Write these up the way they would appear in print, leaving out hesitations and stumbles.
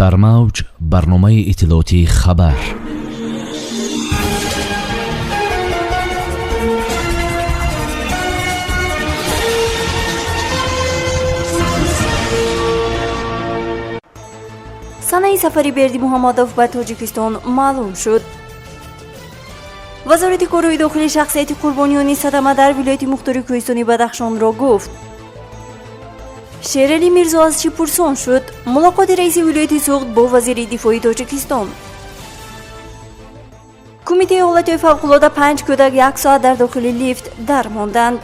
Дар мавҷ барномаи иттилоотии «Хабар». Санаи сафари Бердимуҳаммадов ба Тоҷикистон маълум шуд. Вазорати корҳои дохилӣ шахсияти қурбониёни садама дар вилояти мухтори кӯҳистони Бадахшонро гуфт. Шералӣ Мирзо аз чӣ пурсон шуд? Мулоқоти раиси вилояти Суғд бо вазири дифои Тоҷикистон. Кумитаи ҳолатҳои фавқулода: панҷ кӯдак як соат дар дохили лифт дармонданд.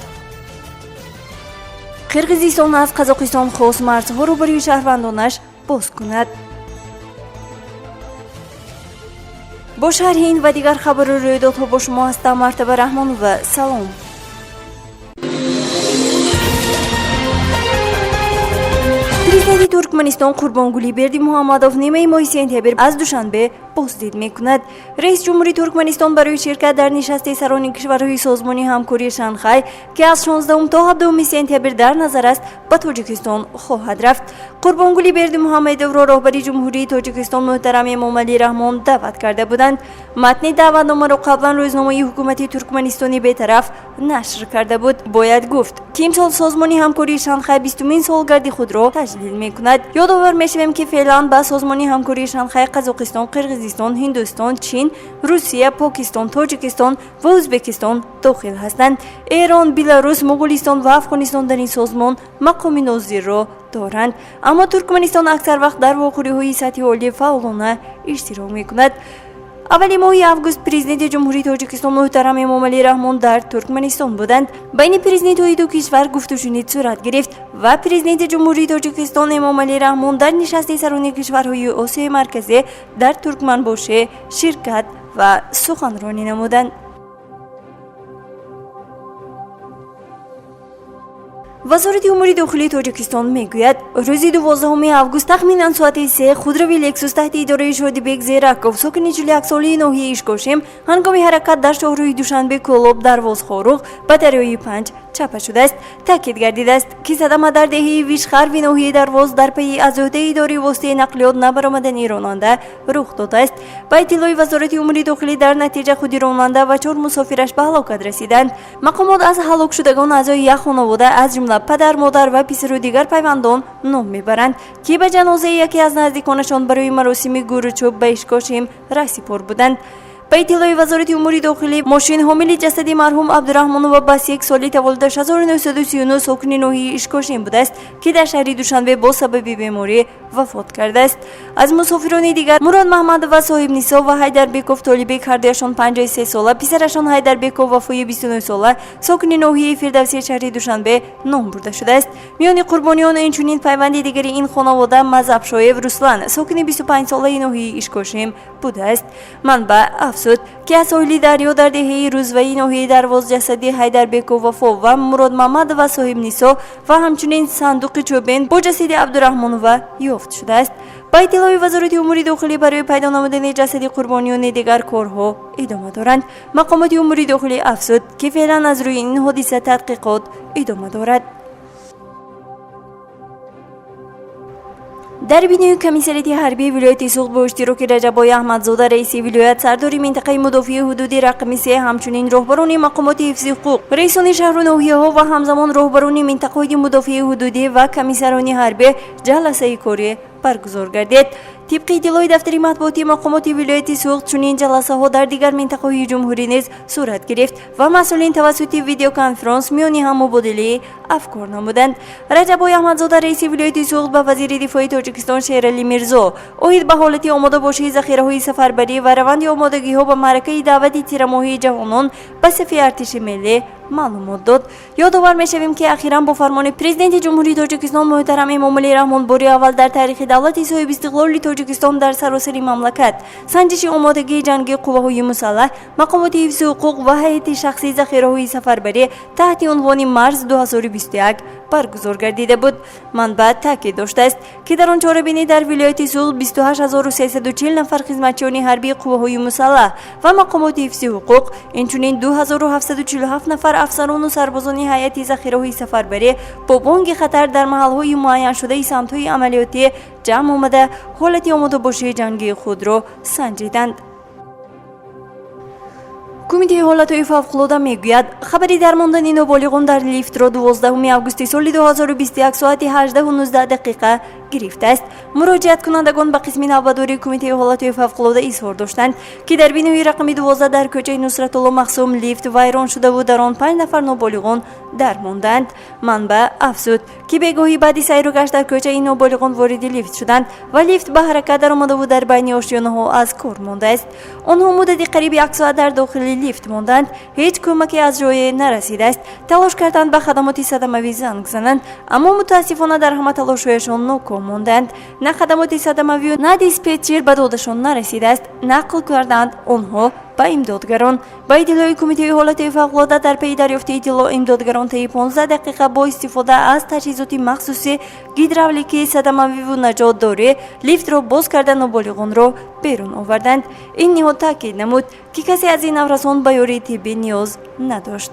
Қирғизистон аз Қазоқистон хост марзҳоро барои шаҳрвандонаш боз кунад. Бо шарҳи ин ва дигар хабару рӯйдодҳо бо шумо ҳастам, Мартаба Раҳмонова. Салом. Президенти Туркманистон Қурбонгулӣ Бердимуҳаммадов нимаи моҳи сентябр аз Душанбе боздид мекунад. Раиси ҷумҳури Туркманистон барои ширкат дар нишасти сарони кишварҳои Созмони ҳамкории Шанхай, ки аз 16 то 17 сентябр дар назар аст, ба Тоҷикистон хоҳад рафт. Қурбонгулӣ Бердимуҳаммедовро роҳбари Ҷумҳурии Тоҷикистон муҳтарам Эмомалӣ Раҳмон даъват карда буданд. Матни даъватномаро қаблан рӯзномаи ҳукумати туркманистони «Бетараф» нашр карда буд. Бояд гуфт, ки имсол Созмони ҳамкории Шанхай 20-умин солгарди худро таҷлил мекунад. Ёдовар мешавем, ки феълан ба Созмони ҳамкории Шанхай Қазоқистон, Қирғизистон, Ҳиндустон, Чин, Русия, Покистон, Тоҷикистон ва Ӯзбекистон дохил ҳастанд. Эрон, Беларус, Моғулистон ва Афғонистон дар ин созмон мақоми нозирро доранд, аммо Туркманистон аксар вақт дар вохӯриҳои сатҳи олӣ фаъолона иштирок мекунад. Аввали моҳи август Президенти Ҷумҳурии Тоҷикистон муҳтарам Эмомалӣ Раҳмон дар Туркманистон буданд. Байни президентҳои ду кишвар гуфтушунид сурат гирифт ва Президенти Ҷумҳурии Тоҷикистон Эмомалӣ Раҳмон дар нишасти сарони кишварҳои Осиёи Марказӣ дар Туркманбоше ширкат ва суханронӣ намуданд. Вазорати умури дохилии Тоҷикистон мегӯяд, рӯзи 12 август тахминан соати 3 худрави «Лексус» таҳти идораи Шодибек Зераков, сокини 41-солаи ноҳияи Ишкошим, ҳангоми ҳаракат дар шоҳроҳи Душанбе Кӯлоб Дарвоз Хоруғ ба дарёи Панҷ чапа шудааст. Таъкид гардидааст, ки садама дар деҳаи Вишхарви ноҳияи Дарвоз дар пайи аз ӯҳдаи идораи воситаи нақлиёт набаромадани ронанда рух додааст. Ба иттилои Вазорати умури дохилӣ, дар натиҷа худи ронанда ва чор мусофираш ба ҳалокат расиданд. Мақомот аз ҳалокшудагон аъзои як хонавода, аз ҷумла падар, модар ва писару дигар пайвандон ном мебаранд, ки ба ҷанозаи яке аз наздиконашон барои маросими гӯручӯб ба Ишкошим раҳсипор буданд. Ба иттилои Вазорати умури дохилӣ, мошин ҳомили ҷасади марҳум Абдураҳмонова Басек, соли таваллудаш 1939, сокини ноҳияи Ишкошим будааст, ки дар шаҳри Душанбе бо сабаби беморӣ вафот кардааст. Аз мусофирони дигар Мурод Маҳмадова Соҳибнисо ва Ҳайдарбеков Толибек, ҳардуяшон 53 сола, писарашон Ҳайдарбеков Вафои, 29 сола, сокини ноҳияи Фирдавсии шаҳри Душанбе ном бурда шудааст. Миёни қурбониён инчунин пайванди дигари ин хонавода Мазҳабшоев Руслан, сокини 25 солаи ноҳияи Ишкошим будааст. Манбаъ афзуд, ки аз соҳили дарё дар деҳаи Рӯзваи ноҳияи Дарвоз ҷасади Ҳайдарбеков Вафо ва Муродмамадова Соҳибнисо ва ҳамчунин сандуқи чӯбин бо ҷасади Абдураҳмонова ёфт шудааст. Ба иттилои Вазорати умури дохилӣ, барои пайдо намудани ҷасади қурбониёни дигар корҳо идома доранд. Мақомоти умури дохилӣ афзуд, ки феълан аз рӯи ин ҳодиса тадқиқот идома дорад. Дар бинои комиссариати ҳарбии вилояти Суғд бо иштироки Раҷаббой Аҳмадзода, раиси вилоят, сардори минтақаи мудофиаи ҳудуди рақами се, ҳамчунин роҳбарони мақомоти ҳифзи ҳуқуқ, раисони шаҳру ноҳияҳо ва ҳамзамон роҳбарони минтақаҳои мудофиаи ҳудудӣ ва комиссарони ҳарбӣ ҷаласаи корӣ баргузор гардид. Тибқи иттилои дафтари матбуотии мақомоти вилояти Суғд, чунин ҷаласаҳо дар дигар минтақаҳои ҷумҳурӣ низ сурат гирифт ва масъулин тавассути видеоконференс миёни ҳам мубодилаи афкор намуданд. Раҷаббой Аҳмадзода, раиси вилояти Суғд, ба вазири дифои Тоҷикистон Шералӣ Мирзо оид ба ҳолати омодабошии захираҳои сафарбарӣ ва раванди омодагиҳо ба маъракаи даъвати тирамоҳии ҷавонон ба сафи артиши миллӣ маълумот дод. Ёдовар мешавем, ки ахиран бо фармони Президенти Ҷумҳурии Тоҷикистон муҳтарам Эмомалӣ Раҳмон бори аввал дар таърихи давлати соҳибистиқлоли Тоҷикистон дар саросари мамлакат санҷиши омодагии ҷангии қувваҳои мусаллаҳ, мақомоти ҳифзи ҳуқуқ ва ҳайати шахсии захираҳои сафарбарӣ таҳти унвони «Марз 2021» баргузор гардида буд. Манбаъ таъкид доштааст, ки дар он чорабинӣ дар вилояти Суғд 28 340 нафар хизматчиёни ҳарбии қувваҳои мусаллаҳ ва мақомоти ҳифзи ҳуқуқ, инчунин 2747 нафар Афсарону сарбозони ҳайати захираҳои сафарбарӣ бо бонги хатар дар маҳалҳои муайяншудаи самтҳои амалиётӣ ҷамъ омада, ҳолати омодабошии ҷангии худро санҷиданд. Кумитаи ҳолатҳои фавқулода мегӯяд, хабари дармондани ноболиғон дар лифтро 12 августи соли 2021 соати 18:19 дақиқа гирифтааст. Муроҷиаткунандагон ба қисми навбатдории Кумитаи ҳолатҳои фавқулода изҳор доштанд, ки дар бинои рақами 12 дар кӯчаи Нусратулло Махсум лифт вайрон шудаву дар он 5 нафар ноболиғон дармондаанд. Манбаъ афзуд, ки бегоҳӣ баъди сайру гашт дар кӯча ин ноболиғон вориди лифт шуданд ва лифт ба ҳаракат даромадаву дар байни ошёнаҳо аз кор мондааст. Онҳо муддати қариби як соат дар дохили лифт монданд. Ҳеҷ кӯмаке аз ҷое нарасидааст. Талош карданд ба хадамоти садамавӣ занг зананд, аммо мутаассифона дар ҳама талошҳояшон ноком монданд. На хадамоти садамавию на диспетчер ба додашон нарасидааст, нақл карданд онҳо ба имдодгарон. Ба иттилои Кумитаи ҳолатҳои фавқулода, дар пайи дарёфти иттилоъ имдодгарон таи 15 дақиқа бо истифода аз таҷҳизоти махсуси гидравликии садамавиву наҷотдорӣ лифтро боз карда, ноболиғонро берун оварданд. Ин ниҳод таъкид намуд, ки касе аз ин наврасон ба ёрии тиббӣ ниёз надошт.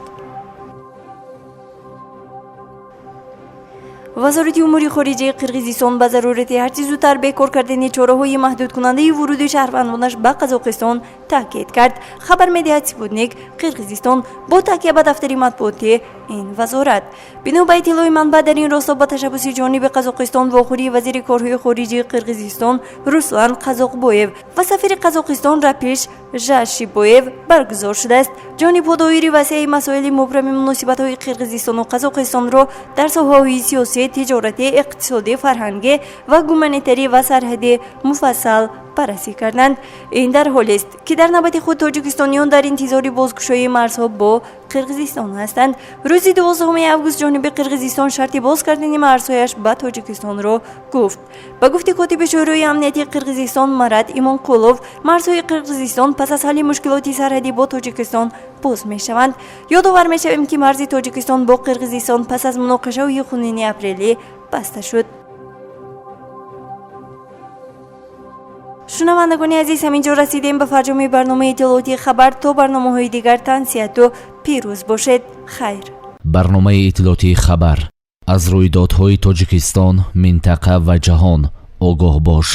Вазорати умури хориҷаи Қирғизистон ба зарурати ҳарчи зудтар бекор кардани чораҳои маҳдудкунандаи вуруди шаҳрвандонаш ба Қазоқистон таъкид кард, хабар медиҳад Спутник Қирғизистон бо такя ба дафтари матбуоти ин вазорат. Бино ба иттилои манбаъ, дар ин росто ба ташаббуси ҷониби Қазоқистон вохӯрии вазири корҳои хориҷии Қирғизистон Руслан Қазоқбоев ва сафири Қазоқистон Рапиш Жашибоев баргузор шудааст. Ҷонибҳо доири васеи масоили мубрами муносибатҳои Қирғизистону Қазоқистонро дар соҳаҳои сиёсӣ, тиҷоратӣ, иқтисодӣ, фарҳангӣ ва гуманитарӣ ва сарҳадӣ муфассал баррасӣ карданд. Ин дар ҳолест, ки дар навбати худ тоҷикистониён дар интизори бозкушоии марзҳо бо Қирғизистон ҳастанд. Рӯзи 12 август ҷониби Қирғизистон шарти боз кардани марзҳояш ба Тоҷикистонро гуфт. Ба гуфти котиби Шӯрои амнияти Қирғизистон Марат Имонқулов, марзҳои Қирғизистон пас аз ҳалли мушкилоти сарҳадӣ бо Тоҷикистон боз мешаванд. Ёдовар мешавем, ки марзи Тоҷикистон бо Қирғизистон пас аз муноқишаҳои хунини апрелӣ баста шуд. Шунавандагони азиз, ҳамин ҷо расидем ба фарҷоми барномаи иттилоотии «Хабар». То барномаҳои дигар тансиҳату пирӯз бошед. Хайр. Барномаи иттилоотии «Хабар». Аз рӯйдодҳои Тоҷикистон, минтақа ва ҷаҳон огоҳ бош.